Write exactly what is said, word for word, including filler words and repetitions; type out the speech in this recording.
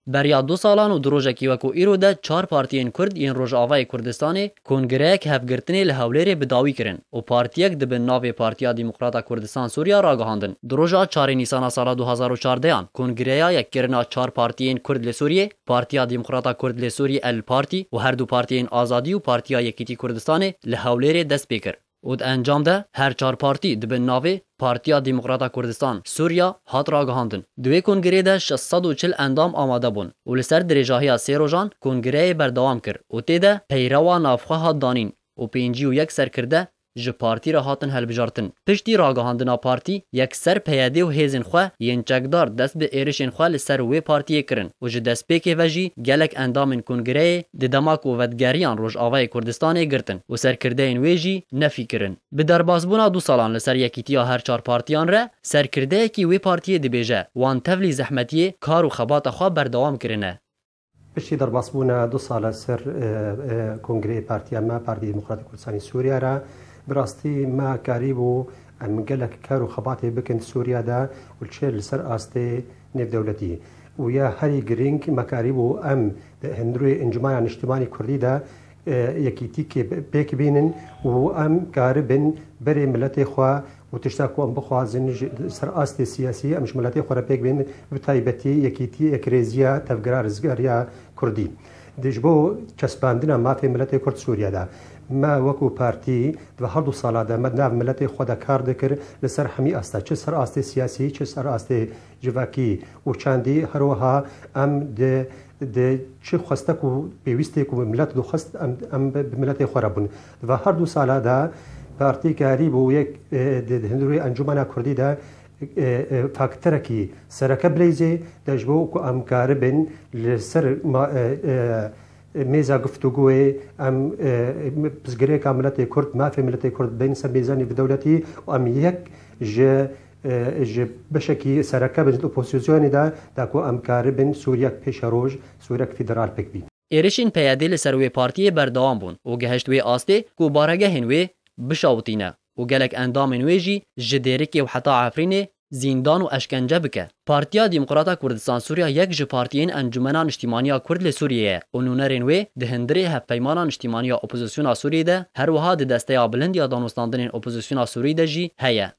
Beriya du salan û du rojekî wekû îro de çar partiyên Kurd yên Rojavayê Kurdistanê kongreyek hevgirtinê li Hewlêrê bi dawî kirin û partiyek di bin navê Partiya Demokrata Kurdistan Sûriya ragihandin. Di roja çarê Nîsana sala du hazar û çardeyan kongreya yekkirina çar partiyên Kurd li Sûriyê, Partiya Demokrata Kurd li Sûriyê El Partî û her du partiyên Azadî û Partiya Yekîtî Kurdistanê li Hewlêrê dest pê kir. Û di encam de her çar partî di bin navê Partiya Demokrata Kurdistan Sûriya hat ragihandin. Di wê kongrê de şeş sed û çil endam amade bûn û li ser dirêjahiya sê rojan kongreyê berdewam kir û tê de peyrewa navxwe hat danîn û pêncî û yek serkirde ji partî re hatin hilbijartin. Piştî ragihandina partî, yekser P Y D û hêzên xwe yên çekdar dest bi êrişên xwe li ser wê partiyê kirin û ji destpêkê ve jî gelek endamên kongreyê di dema ku vedigeriyan Rojavayê Kurdistanê girtin û serkirdeyên wê jî nefî kirin. Bi derbasbûna du salan li ser yekîtiya her çar partiyan re, serkirdeyekî wê partiyê dibêje, wan tevlî zehmetiyê kar û xebata xwe berdewam kirine. Piştî derbasbûna du sala ser, e, e, kongreyê partiya me, Partî Demokratîk Kurdistanê Sûriye re, bi rastî me karîbû em gelek kar û xebatê bikin Sûriye de û çi li ser astê nêvdewletî. Û ya herî girîng me karîbû em di hundirê Encûmena Niştimanî Kurdî de, e, yekîtîkê pêk bînin û em karibin berê miletê xwe û tişta ku em bixwazin ji ser astê siyasî em ji miletê xwe re pêk bên, bi taybetî yekîtî, yekrêziya tevgera rizgariya Kurdî. Di ji bo çespandina mafê miletê Kurd Sûriye de me wekû partî di her du sala de me di nav miletê xwe de kar dikir li ser hemî asta, çi ser astê siyasî, çi ser astê civakî û çandî, her wiha em di, di çi xwestek û pêwîstê ku milet dixwest em, em bi, bi miletê xwe re bûn. Di va her du sala de partî karîbû yek, e, di, di hundirê Encûmena Kurdî de, e, e, faktorekî sereke bileyzê de ji bo ku em karibin li ser ma-, e, e, mêza guftûgoyê em, e, pirsgirêka miletê Kurd, mafê miletê Kurd bên ser mêzanî bi dewletî û em yek ji, e, ji beşekî sereke bin ji opozisyonê de, da ku em karibin Sûriyek pêşeroj, Sûriyek federal pêk bîn. Êrişên P Y D li ser wê partiyê berdewam bûn û gihişt wê astê ku baregehên wê bişawitîne û gelek endamên wê jî ji Dêrikê û heta Efrînê zîndan û eşkence bike. Partiya Demokrata Kurdistan Sûriya yek ji partiyên Encûmena Niştîmaniya Kurd li Sûriyê ye û nûnerên wê di hundirê Hevpeymana Niştîmaniya Opozisyona Sûriyê de, her wiha di desteya bilind ya danûstandinên opozisyona Sûrî de jî heye.